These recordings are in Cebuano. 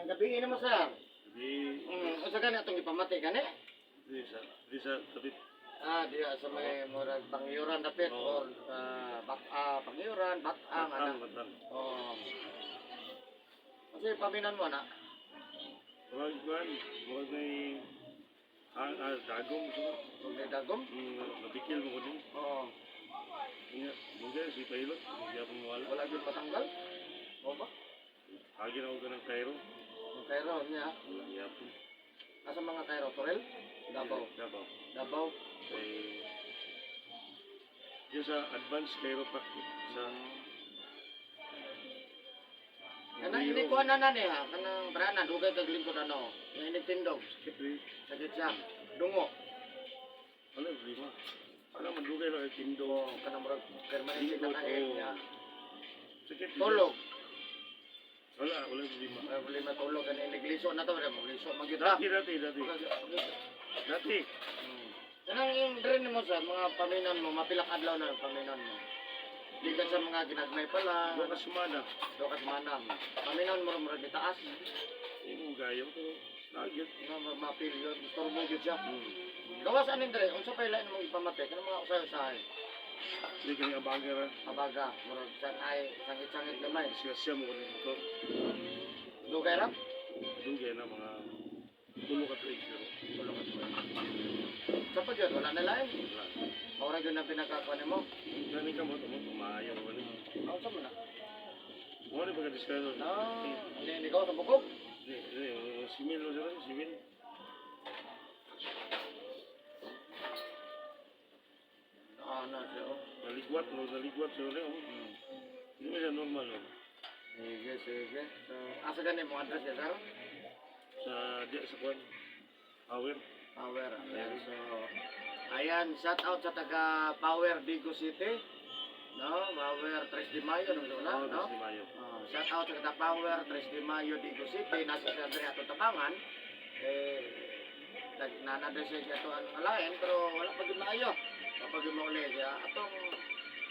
May gabi na mo, sir. Di, Unsa gani atong ipamati gani? di sa tabi. Ah, diya sa may murag Pangyuran dapit Oo. or Pangyuran, Batang, ana. Batang, batang. Oh. Kasi paminan mo na. Murag kuan, murag may dagom so. Kung may dagom. Nabikil mo ko din. Oo. Nga, mugay si pilot, hindi ako mawala. Wala gyud matanggal. Oo ba? Agi na ako ng Cairo. Ang Cairo niya. Wala yapon. Asa mga Cairo? Torel? Davao. Davao. Davao. Kay diyan sa advanced chiropractic sa Kanang ini ko na ni ha, kanang brana dugay kag lingkod ano. Nga ini tindog, Sakit rin. sakit siya. Dungo. Wala problema. Wala mandugay lang kay tindo. Oo, kanang murag permanente Lingkod, na kahit oo. niya. Sakit. Tulog. Wala, wala problema. Wala problema tulog kani nagliso na to, wala mo liso magyud ra. Dati, dati, dati. Dati. Kanang yung drain mo sa mga paminan mo, mapilak adlaw na ang paminan mo. Di ka sa mga ginagmay pa lang, Bukas sumana. do ka sa manam. Paminan mo murag taas. Yung gayo, pero nagyot. Nga mapil yun, istorbo gyud siya. Gawas anin dre, unsa pa ilain mong ipamati kanang mga usay-usay. Hindi kami abaga ra. Abaga, murag san ay sangit-sangit gamay. Disgrasya mo ko dito. Dugay ra? Dugay na mga tulo ka tuig pero Tulong at tuloy. Sa pag yun, wala na lain. Wala. Maura yun ang pinakakuha nimo. Gani ka mo mo maayo ko ni. Ako sa muna. Mo ni pagka disgrasya. Ah, hindi, hindi ka sa bukog. Di, di, simil mo sila, simil. Ah, na siya. Oh. Naligwat, no, naligwat sila. Oh. Hindi mo siya normal, no. Sige, sige. So, asa gani mo address ya, sir? Sa, di, sa kwan. Power. Power. Ayan. So, ayan, shout out sa taga Power Digo City. No, Power 3 de Mayo, no, wala, Oh, no? si Mayo. Oh, shout out sa taga Power 3 de Mayo Digo City, nasa sa Andre atong tabangan. Eh, nagnana din siya ato ang alain pero wala pa gyud maayo. Wala pa gyud mauli siya. Atong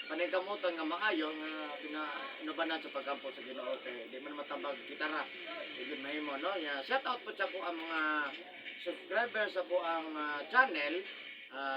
paningkamutan nga maayo nga pinainubanan sa pagkampo sa Ginoo kay di man matabag gitara. Di gyud mahimo, no. Ya, shout out po sa ko ang mga subscribers sa ko ang channel,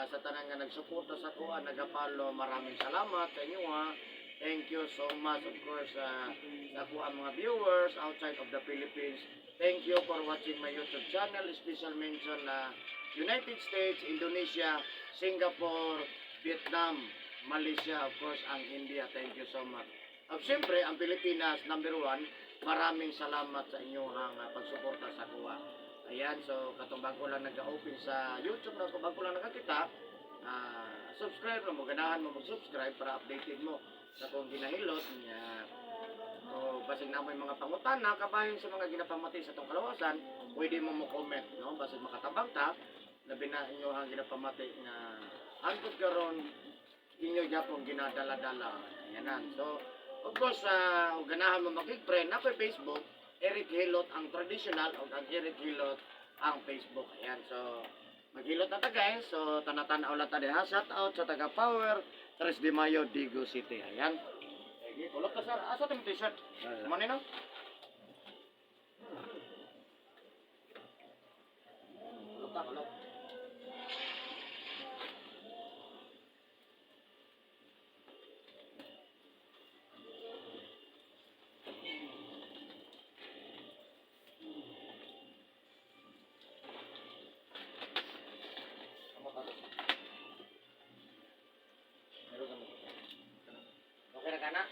sa tanan nga nagsuporta sa ko, ang nagapalo, maraming salamat sa inyo ha. Thank you so much, of course, sa ako ang mga viewers outside of the Philippines. Thank you for watching my YouTube channel. Special mention na United States, Indonesia, Singapore, Vietnam, Malaysia, of course, ang India. Thank you so much. At siyempre, ang Pilipinas, number one, maraming salamat sa inyong pagsuporta sa kuha. Ayan, so katong bago lang nag-open sa YouTube na bago lang nakakita, subscribe na mo, ganahan mo mag-subscribe para updated mo sa kung ginahilot niya. O basig na mo yung mga pangutana, kabahin sa mga ginapamati sa itong kalawasan, pwede mo mo comment, no? Basig makatabang ta, labi na inyo ang ginapamati nga hangtod karon inyo gyapon ginadala-dala. Ayan. So, of course, ganahan mo makig-friend, na Facebook, Eric Hilot ang traditional o ang Eric Hilot ang Facebook. Ayan, so maghilot na ta, guys. So tanatan-aw lang ta diha. Shout out sa taga Power 3 de Mayo, Digo City. Ayan. Sige, kulot ka, sir. Asa tong t-shirt? Mo ni no? Kulot ta, kulot. Amo ka. Meron ka mo. Okay na ka na?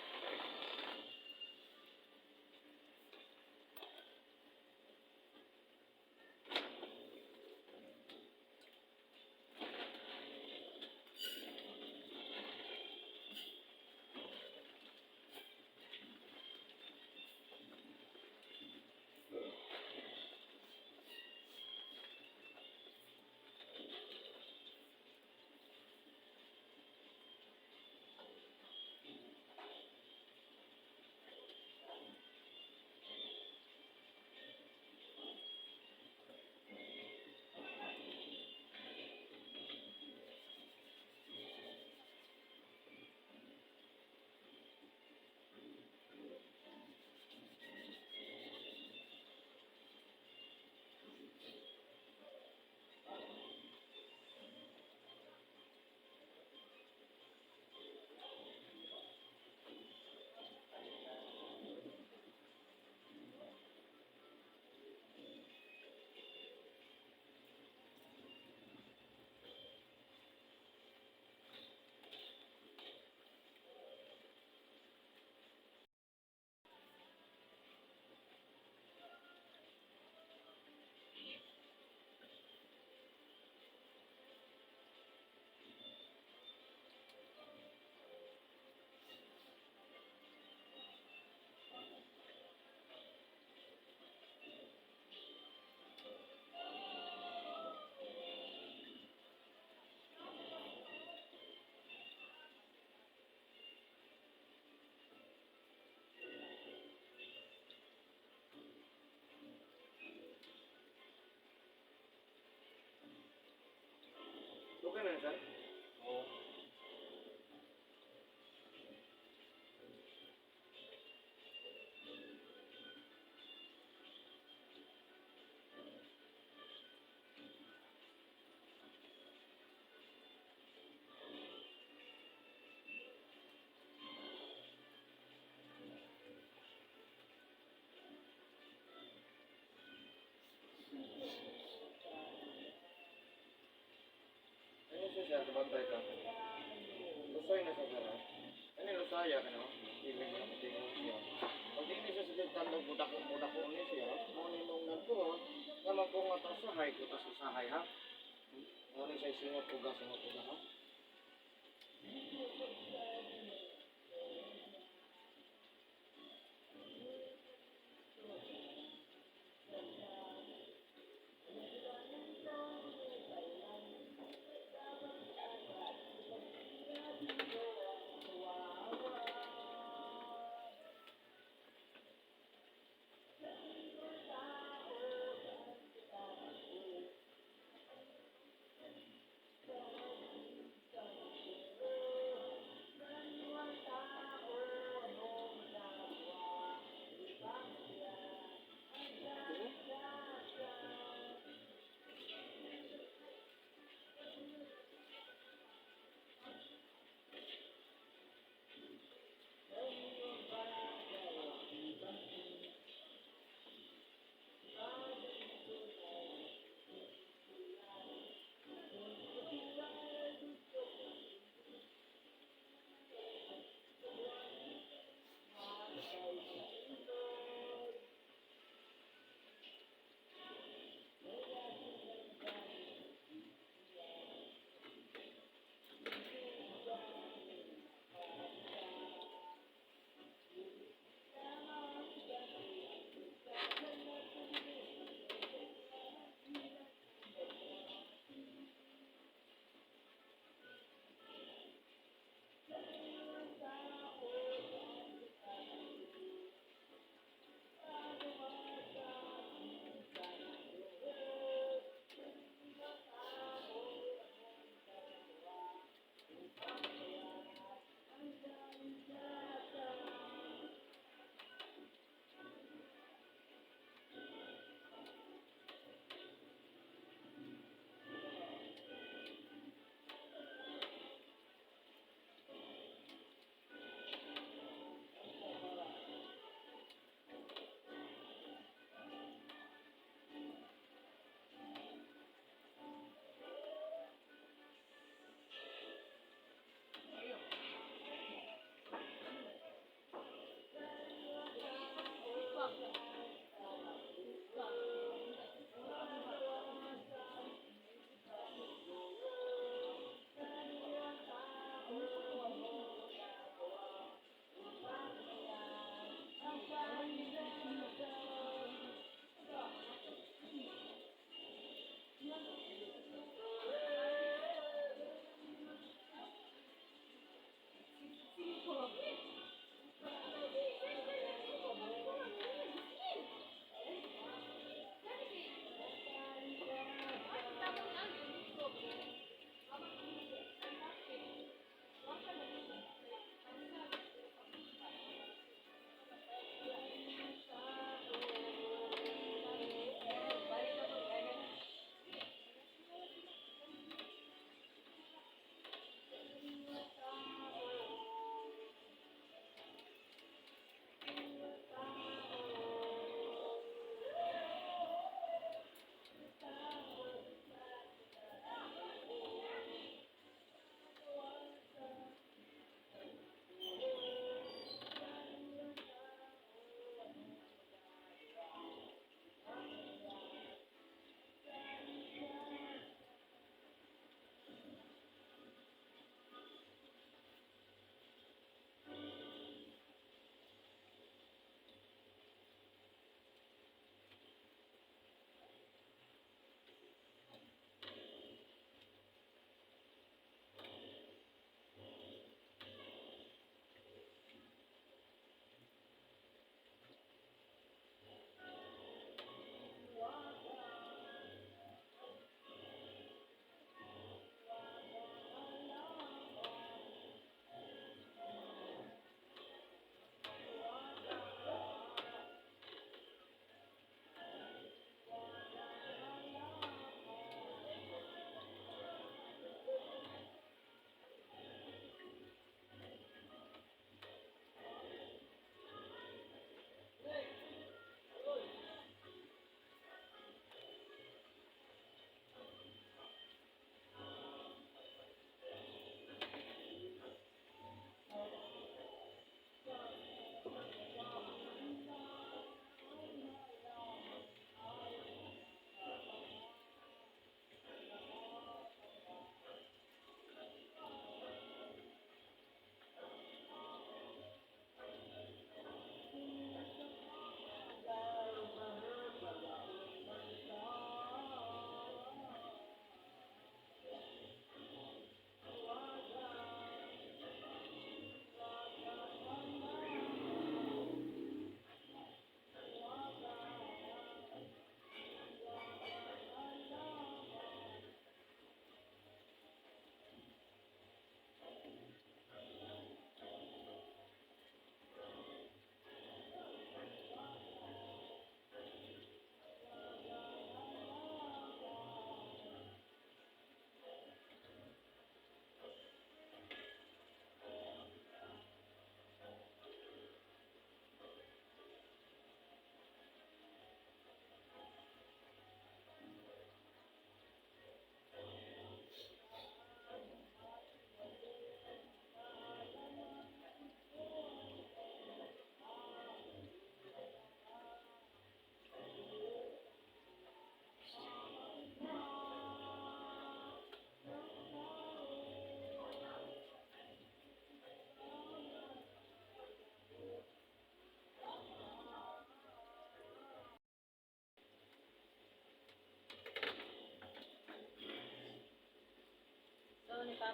Ito siya, kabantay ka. Lusay na sa sir. Ano yung lusaya ka no? Iling mo na patingon siya. Pag di siya sa tandog, budako, budako ni siya. Mo ni mong nagpuon, nga magpunga ta usahay, kutas usahay ha. Mo ni siya singot uga, singot uga ha.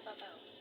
pa pa.